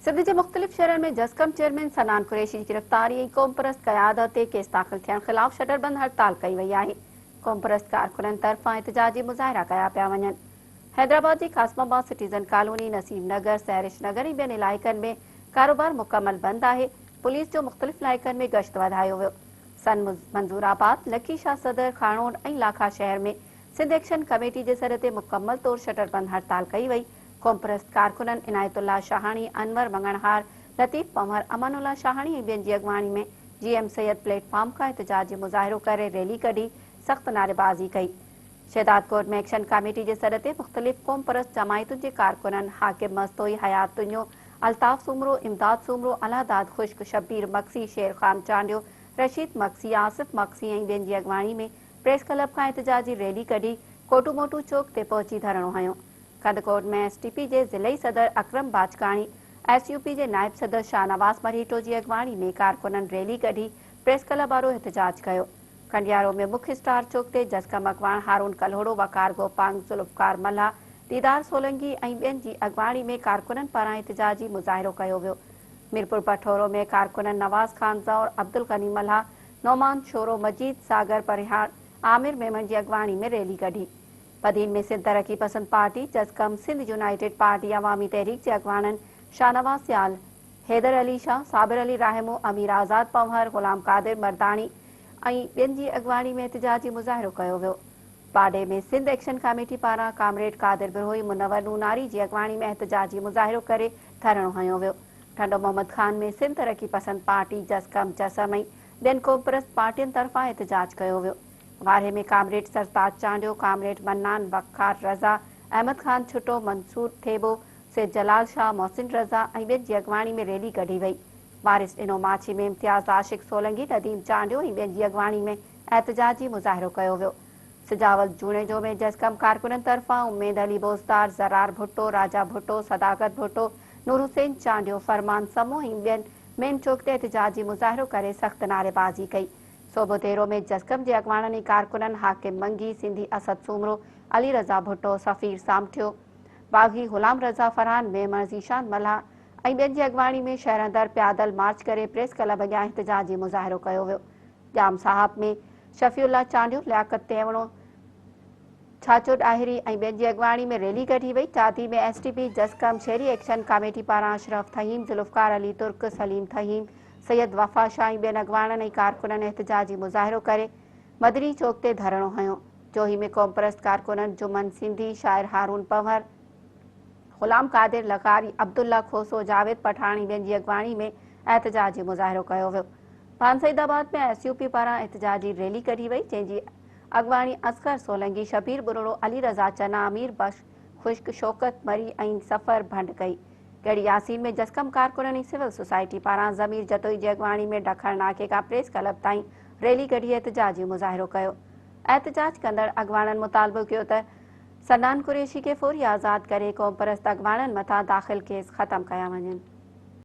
سنڌ جي مختلف شهرن ۾ جسقم چيئرمين صنعان قريشي جي گرفتاري ۽ قومپرست قيادت تي ڪيس داخل ٿيڻ خلاف شٽر بند هڙتال ڪئي وئي آهي. قومپرست ڪارڪنن طرفان احتجاجي مظاهرا ڪيا پيا وڃن. حيدرآباد جي قاسم آباد سٽيزن ڪالوني، نصيب نگر، سحرش نگر ۽ ٻين علائقن ۾ ڪاروبار مڪمل بند آهي، پوليس جو مختلف علائقن ۾ گشت وڌايو ويو. سن منظور آباد، لکي شاهه صدر، کاڻوڊ ۽ لاکا شهر ۾ سنڌ ايڪشن ڪميٽي جي سڏ تي مڪمل طور شٽر بند هڙتال ڪئي وئي، قومپرست ڪارڪنن عنايت الله شاهاڻي، انور مڱڻهار، لطيف پنهور، امان الله شاهاڻي ۽ ٻين جي اڳواڻي ۾ G M Syed platform کان احتجاجي مظاهرو ڪري ريلي ڪڍي سخت نعريبازي ڪئي. شهدادڪوٽ ۾ ايڪشن ڪاميٽي جي سڏ تي مختلف قومپرست جماعتن جي ڪارڪنن حاڪم مستوئي، حيات تنيو، الطاف سومرو، امداد سومرو، الله داد خشڪ، شبير مگسي، شير خان چانڊيو، رشيد مگسي، آصف مگسي ۽ ٻين جي اڳواڻي ۾ پريس ڪلب کان احتجاجي ريلي ڪڍي ڪوٽو موٽو چوڪ تي پهچي ڌرڻو هنيو. ڪنڌڪوٽ ۾ ايس ٽي پي جي ضلعي صدر اڪرم باجڪاڻي، ايس يو پي جي نائب صدر شاهنواز مرهيٽو جي اڳواڻي ۾ ڪارڪنن ريلي ڪڍي پريس ڪلب آڏو احتجاج ڪيو. ڪنڊيارو ۾ مک اسٽار چوڪ تي جسقم اڳواڻ هارون ڪلهوڙو، وقار گوپانگ، ذوالفقار ملاح، ديدار سولنگي ۽ ٻين جي اڳواڻي ۾ ڪارڪنن پاران احتجاجي مظاهرو ڪيو ويو. ميرپور بٺورو ۾ ڪارڪنن نواز خان زئور، عبدالغني ملاح، نعمان شورو، مجيد ساگر پرهياڙ، عامر ميمڻ جي اڳواڻي ۾ ريلي ڪڍي. بدين ۾ سنڌ ترقي پسند پارٽي، جسقم، سنڌ يونائيٽيڊ پارٽي، عوامي تحريڪ جي اڳواڻن شاهنواز سيال، حيدر علي شاهه، صابر علي راهمو، امير آزاد پنهور، غلام قادر مرداڻي ۽ ٻين جي اڳواڻي ۾ احتجاجي مظاهرو ڪيو ويو. پاڏي ۾ سنڌ ايڪشن ڪاميٽي پاران ڪامريڊ قادر بروهي، منور نوناري جي اڳواڻي ۾ احتجاجي مظاهرو ڪري ڌرڻو هنيو ويو. ٽنڊو محمد خان ۾ سنڌ ترقي پسند پارٽي، جسقم، جسم ۽ ٻين قومپرست پارٽين طرفان احتجاج ڪيو ويو. وارهي ۾ ڪامريڊ سرتاج چانڊيو، ڪامريڊ منان وقار رضا، احمد خان ڇٽو، منصور ٿيٻو، سيد جلال شاهه، محسن رضا ۽ ٻين جي اڳواڻي ۾ ريلي ڪڍي وئي. وارث ڏنو ماڇي ۾ امتياز عاشق سولنگي، نديم چانڊيو ۽ ٻين جي اڳواڻي ۾ احتجاجي مظاهرو ڪيو ويو. سجاول جوڻيجو ۾ جسقم ڪارڪنن طرفان اميد علي بوزدار، زرار ڀٽو، راجا ڀٽو، صداقت ڀٽو، نور حسين چانڊيو، فرمان سمون ۽ ٻين مين چوڪ تي احتجاجي مظاهرو ڪري سخت نعريبازي ڪئي. صوڀوديرو ۾ جسقم جي اڳواڻن ۽ ڪارڪنن حاڪم منگي، سنڌي اسد سومرو، علي رضا ڀٽو، سفير سامٺيو، باغي غلام رضا، فرحان ميمڻ، ذيشان ملاح ۽ ٻين جي اڳواڻي ۾ شهر اندر پيادل مارچ ڪري پريس ڪلب اڳيان احتجاجي مظاهرو ڪيو ويو. ڄام صاحب ۾ شفيع الله چانڊيو، لياقت تيوڻو، ڇاچو ڏاهري ۽ ٻين جي اڳواڻي ۾ ريلي ڪڍي وئي. چاڌي ۾ ايس ٽي پي، جسقم، شهري ايڪشن ڪاميٽي پاران اشرف ٿهيم، ذوالفقار علي ترڪ، سليم ٿهيم، سيد وفا شاهه ۽ ٻين اڳواڻن ۽ ڪارڪنن احتجاجي مظاهرو ڪري مدني چوڪ تي ڌرڻو هنيو. جوهي ۾ قومپرست ڪارڪنن جمن سنڌي، شاعر هارون پنهور، غلام قادر لغاري، عبدالله کوسو، جاويد پٺاڻ ۽ ٻين جي اڳواڻي ۾ احتجاجي مظاهرو ڪيو ويو. ڀان سعيد آباد ۾ ايس يو پي پاران احتجاجي ريلي ڪڍي وئي، جنهن جي اڳواڻي اصغر سولنگي، شبير ٻرڙو، علي رضا چنا، امير بخش خشڪ، شوڪت مري ۽ صفر ڀنڊ ڪئي. ڳڙهي ياسين ۾ جسقم ڪارڪنن ۽ سول سوسائٽي پاران ضمير جتوئي جي اڳواڻي ۾ ڊکڻ ناڪي کان پريس ڪلب تائين ريلي ڪڍي احتجاجي مظاهرو ڪيو. احتجاج ڪندڙ اڳواڻن مطالبو ڪيو ته صنعان قريشي کي فوري آزاد ڪري قومپرست اڳواڻن مٿان داخل ڪيس ختم ڪيا وڃن.